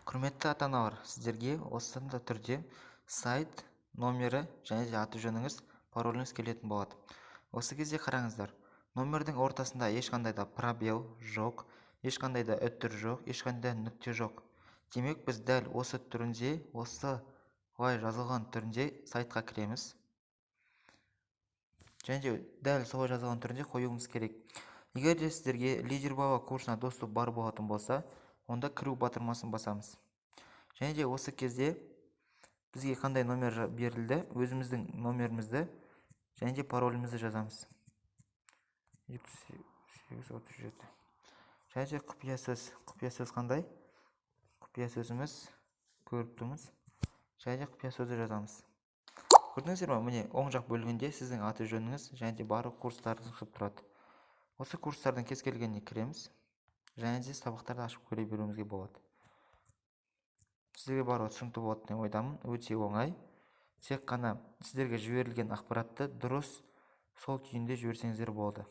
Құрметті ата-аналар, сіздерге осындай түрде сайт номері және де аты жөніңіз, пароліңіз келетін болады. Осы кезде қараңыздар, номердің ортасында ешқандай да пробел жоқ, ешқандай да үтір жоқ, ешқандай да нүкте жоқ. Демек, біз дәл осы түрінде, осылай жазылған түрінде сайтқа кіреміз және де дәл солай жазылған түрінде қоюымыз керек. Егер де сіздерге «Лидер бала» курсына доступ бар болатын болса, онда «Кіру» батырмасын басамыз. Және де осы кезде бізге қандай номер берілді, өзіміздің номерімізді және де паролімізді жазамыз: 837. Және де құпия сөз. Құпия сөз қандай? Құпия сөзіміз көріп тұрмыз және де құпия сөзді жазамыз. Көрдіңіздер ма, міне, оң жақ бөлігінде сіздің аты жөніңіз және де барлық курстарыңыз шығып тұрады. Осы курстардың кез келгеніне кіреміз және де сабақтарды ашып көре беруімізге болады. Сіздерге барлығы түсінікті болады деп ойдамын. Өте оңай, тек қана сіздерге жіберілген ақпаратты дұрыс сол күйінде жіберсеңіздер болды.